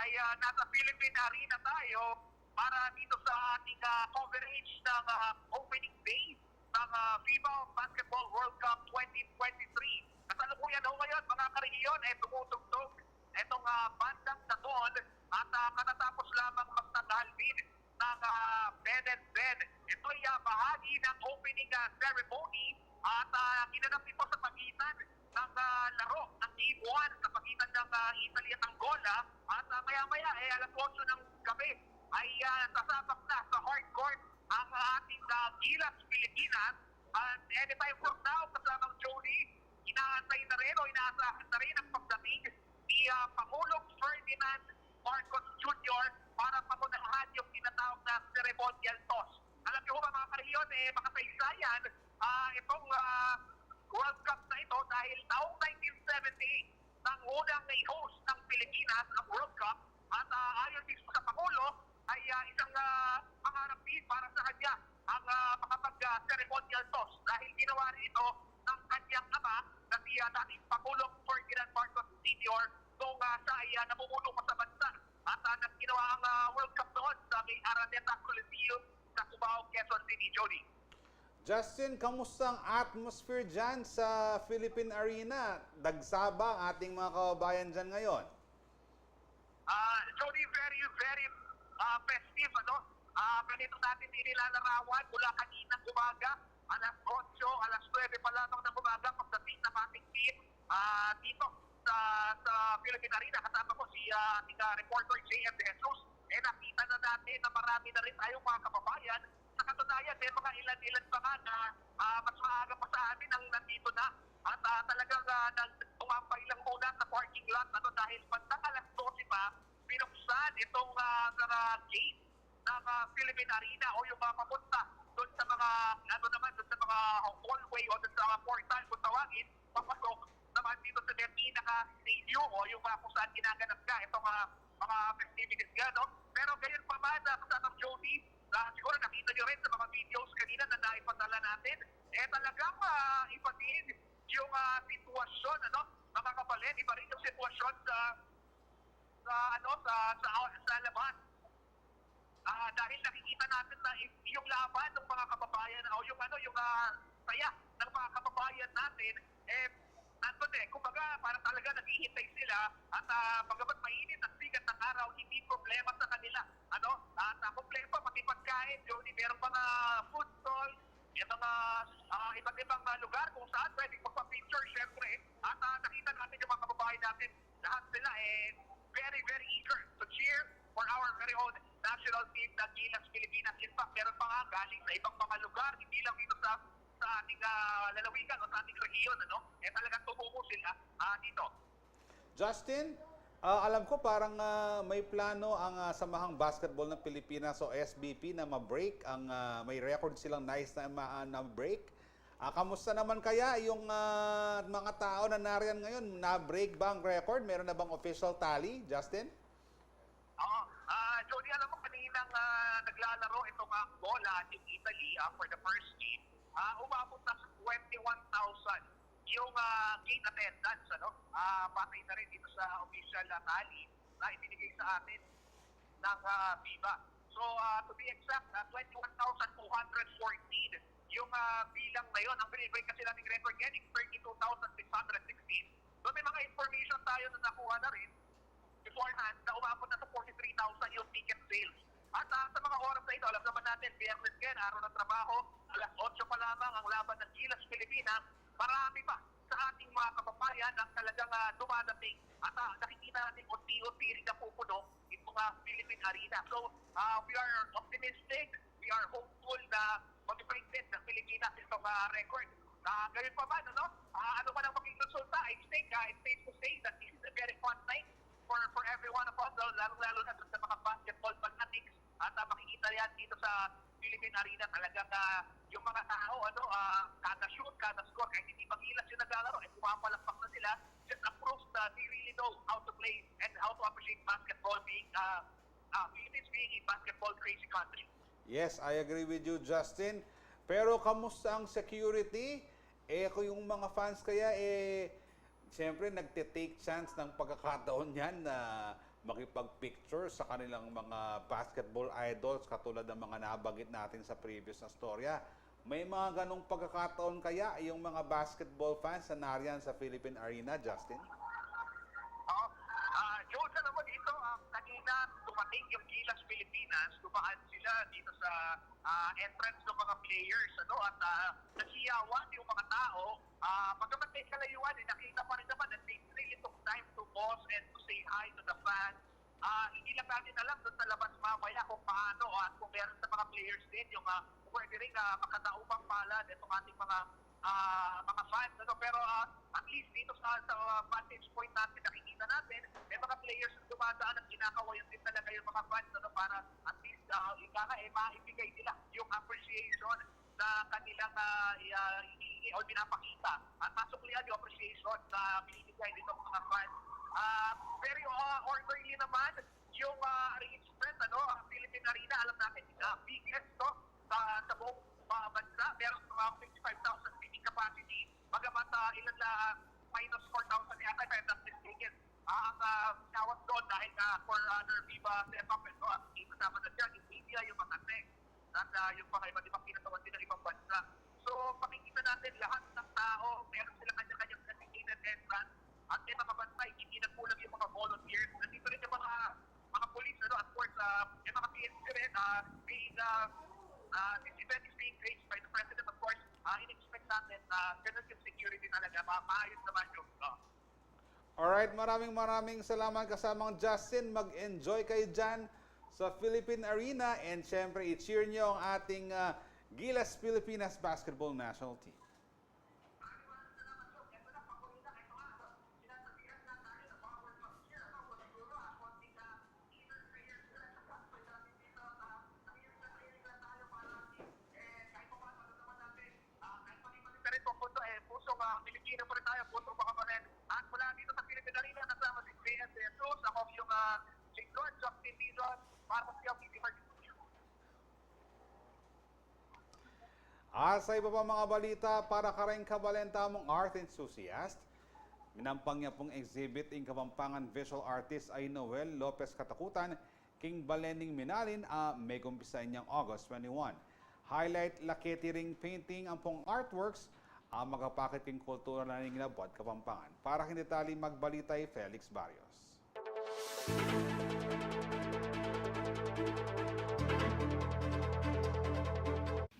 ay uh, nasa Philippine Arena tayo para dito sa ating uh, coverage ng uh, opening day ng uh, FIBA Basketball World Cup twenty twenty-three. Kasalukuyan ho ngayon, mga karehiyon, eh, tumutugtog itong uh, bandang Saton at uh, katatapos lamang magtanghal din ng uh, Ben and Ben. Ito ay uh, bahagi ng opening uh, ceremony at uh, ginanap ito sa pagitan ng uh, laro ng Game one sa pagitan ng uh, Italy at Angola at uh, maya-maya eh alas otso ng gabi ay uh, sasabak na sa hard court ang ating uh, Gilas Pilipinas. And anytime from now, kasamang Jody, inaantay na rin o inaasahan na rin ang pagdating ni uh, Pangulong Ferdinand Marcos Junior para pangunahan yung tinatawag na ceremonial toss. Alam niyo ba mga karehiyon, eh, makasaysayan uh, itong uh, World Cup na ito dahil taong nineteen seventy-eight nang unang i-host ng Pilipinas ang World Cup at uh, ayon mismo sa Pangulo ay uh, isang uh, pangarap din para sa kanya ang uh, makapag-ceremonial uh, toss dahil ginawa rin ito ng kanyang ama na si uh, dating Pangulong Ferdinand Marcos Senior noong uh, siya ay uh, namumuno pa sa bansa at uh, nang ginawa ang uh, World Cup noon sa may Araneta Coliseum sa Cubao, Quezon City, Jody. Justin, kamusta ang atmosphere dyan sa Philippine Arena? Dagsa ba ang ating mga kababayan dyan ngayon? Uh, Jody, very, very uh, festive, ano? Uh, ganito natin inilalarawan mula kaninang umaga, alas otso, alas nuebe pa lamang ng umaga, pagdating ng ating team uh, dito sa, sa Philippine Arena. Kasama ko si uh, ating uh, reporter J M De Jesus. Eh, nakita na natin na marami na rin tayong mga kababayan. Sa katunayan, may mga ilan-ilan pa nga na uh, mas maaga pa sa amin ang nandito na. At uh, talagang uh, nagtumambay lang muna sa parking lot ano, dahil bandang alas dose pa, binuksan itong uh, gate ng uh, Philippine Arena o yung mga papunta doon sa mga ano naman doon sa mga hallway o doon sa mga portal kung tawagin papasok naman dito sa may pinaka-venue o yung uh, kung saan ginaganap ka itong uh, mga festivities nga, no? Pero gayon pa man, uh, sa Jody, uh, siguro nakita nyo rin sa mga videos kanina na naipadala natin, eh talagang uh, iba din yung uh, sitwasyon, ano, mga kabalen, iba rin yung sitwasyon sa sa ano sa sa, sa labas. Ah, dahil nakikita natin na yung laban ng mga kababayan o yung ano yung uh, saya ng mga kababayan natin eh nandun eh, kumbaga parang talaga naghihintay sila at uh, bagamat mainit at sikat ng araw, hindi problema sa kanila. Ano? At uh, kompleto pati pagkain, Jody, merong mga food stall, yung mga uh, iba't ibang uh, lugar kung saan pwedeng magpa-picture, syempre. At uh, nakita natin yung mga kababayan natin lahat sila eh very, very eager to cheer for our very own national team na Gilas Pilipinas. In fact, meron pa nga galing sa ibang mga lugar, hindi lang dito sa sa ating uh, lalawigan o sa ating rehiyon, ano? Eh talagang tumubo sila uh, dito. Justin, uh, alam ko parang uh, may plano ang uh, Samahang Basketball ng Pilipinas o S B P na ma-break ang uh, may record silang nice na, na break. Uh, kamusta naman kaya yung uh, mga tao na nariyan ngayon? Na-break ba ang record? Meron na bang official tally, Justin? Oo. Uh, Jody, alam mo, kaninang uh, naglalaro itong Angola at yung Italy uh, for the first game, uh, umabot na sa twenty-one thousand yung uh, game attendance, ano? Uh, batay na rin dito sa official uh, tally na ibinigay sa atin ng uh, FIBA. So, uh, to be exact, uh, twenty-one thousand two hundred fourteen yung uh, bilang na yun. Ang binibigay kasi nating record ngayon is thirty-two thousand six hundred sixteen. So, may mga information tayo na nakuha na rin beforehand na umabot na sa forty-three thousand yung ticket sales. At uh, sa mga oras na ito, alam naman natin, Biyernes ngayon, araw ng trabaho, alas otso pa lamang ang laban ng Gilas Pilipinas, marami pa sa ating mga kababayan ang talagang uh, dumadating. At uh, nakikita natin unti-unti rin napupuno itong uh, Philippine Arena. So, uh, we are optimistic, we are hopeful na mag-break din ng Pilipinas itong uh, record. Uh, ganun pa man, ano? Uh, ano man ang maging resulta, I think uh, it's safe to say that this is a very fun night for, for every one of us, lalong-lalo na sa mga basketball fanatics. At uh, makikita yan dito sa Philippine Arena, talagang, ah, yung mga tao, ano, ah, kada shoot, kada score, kahit hindi magilas yung naglalaro, eh, pumapalakpak na sila. Just a proof na they really know how to play and how to appreciate basketball, being, ah, ah, Philippines being a basketball crazy country. Yes, I agree with you, Justin. Pero kamusta ang security? Eh, kung yung mga fans kaya, eh, siyempre, nagte-take chance ng pagkakataon yan na makipag-picture sa kanilang mga basketball idols katulad ng mga nabanggit natin sa previous na storya. May mga ganong pagkakataon kaya yung mga basketball fans na nariyan sa Philippine Arena, Justin? Oo. Ah, Joel, alam mo dito, ah, kanina dumating yung Gilas Pilipinas, dumaan sila dito sa, ah, entrance ng mga players, ano, at, ah, naghiyawan yung mga tao. Ah, bagamat may kalayuan, eh, nakita pa rin naman that they really took time to pause and to say hi to the fans. Ah, hindi lang natin alam doon sa labas mamaya kung paano at kung meron sa mga players din yung, ah, pwede rin, ah, makadaupang palad itong ating mga, ah, mga fans, ano? Pero, ah, at least dito sa, sa, ah, vantage point natin, nakikita natin, may mga players na dumadaan at kinakawayan din talaga yung mga fans, ano? Para at least, ah, ika nga, eh, maibigay nila yung appreciation na kanilang, ah, i- ah, hinihingi o pinapakita at masuklian yung appreciation na binibigay nitong mga fans. Ah, very, ah, orderly naman yung, ah, arrangement, ano, ang Philippine Arena, alam natin, ah, biggest, no, sa, sa buong, ah, bansa. Meron mga fifty-five thousand seating capacity. Bagamat, ah, ilan lang, minus four thousand yata, if I'm not mistaken. Ah, ang, ah, tawag doon dahil, ah, for, ah, their Viva setup, ito, ah, kasama na dyan, yung media, yung mga tech, at, ah, yung mga iba't ibang kinatawan din ng ibang bansa. So, makikita natin lahat ng tao, meron sila kanya-kanyang designated entrance. At may mga bansa, hindi nagkulang yung mga volunteers. Nandito rin yung mga, mga police, ano, at course, ah, may mga P N P rin, ah, being, ah, ah, this event is being graced by the President, of course. Ah, in-expect natin na ganun yung security talaga, ma- maayos naman yung, ah, Alright, maraming maraming salamat, kasamang Justin. Mag-enjoy kayo dyan sa Philippine Arena, and syempre, i-cheer nyo ang ating, ah, Gilas Pilipinas Basketball National Team. Pero ito, punto, eh, pusong, ah, Pilipino pa rin tayo, pusong makapanen. At mula dito sa Philippine Arena, kasama si J S Jesus, ako yung, ah, lingkod, Justin Dizon, para sa T V Market. At sa iba pa mga balita, para kareng kabalenta mung art enthusiast, minampang ya pung exhibit ing Kapampangan visual artist a i Noel Lopez Katakutan king balen ning Minalin a megumpisa inyang August twenty-one. Highlight la keti ring painting ampong artworks a magapakit king kultura na ning labuad Kapampangan. Para king detalye, magbalita i Felix Barrios.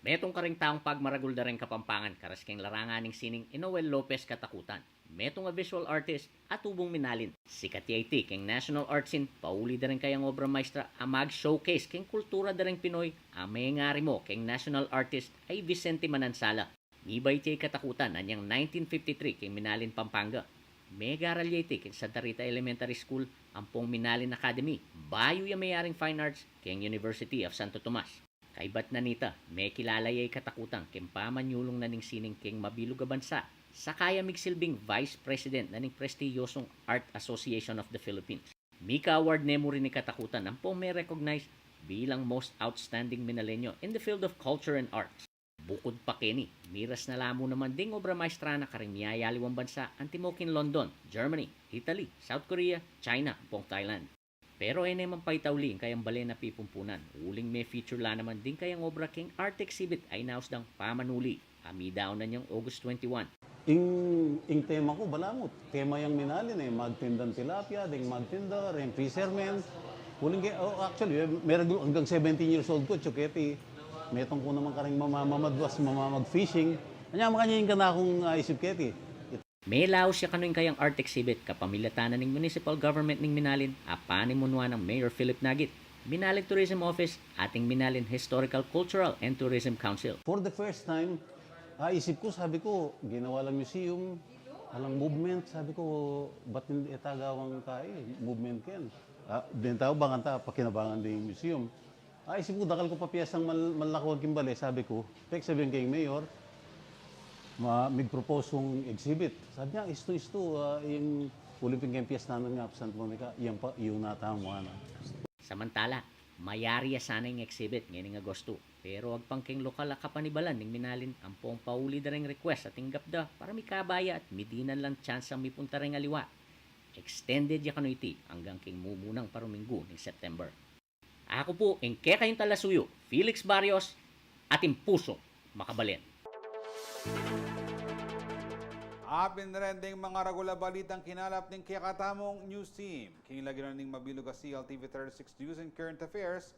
Metung kareng taung pagmaragul da reng Kapampangan karas keng larangan ning sining i Noel Lopez Katakutan. Metung a visual artist a tubung Minalin. Sikat ya iti keng national art scene, pauli da reng kayang obra maestra a mag-showcase keng kultura da reng Pinoy a mengari mo keng national artist a i Vicente Manansala. Mibat ya i Katakutan anyang nineteen fifty-three keng Minalin, Pampanga. Megaral ya iti keng Santa Rita Elementary School ampong Minalin Academy, bayu ya meyaring Fine Arts keng University of Santo Tomas. Kaybat na nita, mekilala ya i Katakutan keng pamanyulung na ning sining keng mabilug a bansa, saka ya migsilbing Vice President na ning prestiyosung Art Association of the Philippines. Mika-award ne mu rin i Katakutan ampong me-recognize bilang Most Outstanding Minaleño in the field of culture and arts. Bukud pa keni, miras na la mu naman ding obra maestra na karing miyayaliwang bansa antimo king London, Germany, Italy, South Korea, China, ampong Thailand. Pero e ne man paitauli ing kayang balen a pipumpunan, uling me-feature la naman ding kayang obra keng art exhibit a inaus dang Pamanuli, a midaun anyang August twenty-one. Ing, ing tema ku, balangut. Tema yang Minalin e, magtindang tilapia, deng magtinda, reng fishermen. Uling ke, oh, actually, e, meragul anggang seventeen years old ku, atsu keti, metung ku naman karing mamamamadwas, mamamag-fishing. Anya, makanyan ing kanakung, ah, isip keti. Melaus ya kanu ing kayang art exhibit kapamilatan na ning municipal government ning Minalin a panimunuan nang Mayor Philip Nagit, Minalin Tourism Office, ating Minalin Historical, Cultural and Tourism Council. For the first time, ah, isip ku, sabi ku, ginawa lang museum, alang movement, sabi ku, ba't hindi e ta gawang kai, movement ken? Ah, bentaw, banganta, pakinabangan ding museum. Ay, isip ku, dakal ku pa piyesang mal-, malakuan king bale, sabi ku, peksa beng keng mayor, ma-, mig-propose kung exhibit. Sabi niya, istu, istu, ah, ing uling pin keng piyesta nung nga, Santa Monica, yang pa, iyung natamu, ana. Samantala, mayari ya sana ing exhibit ngening Agosto. Pero agpang keng lokal a kapanibalan ning minalin, ampong pauli da reng request a tinggap da para mikabaya at midinan lang tsansang mipunta reng aliwa. Extended ya kanu iti anggang keng mumunang paruminggu ning September. Aku pu ing kekayung talasuyu, Felix Barrios, atin pusung makabalen. Apin ren ding manga regular balitang kinalap ning kekatamung news team. King lagyu na ning mabilug a C L T V thirty-six News and Current Affairs,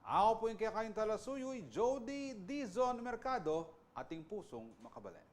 aku pu ing kekayung talasuyu, i Jody Dizon Mercado, atin pusung makabalen.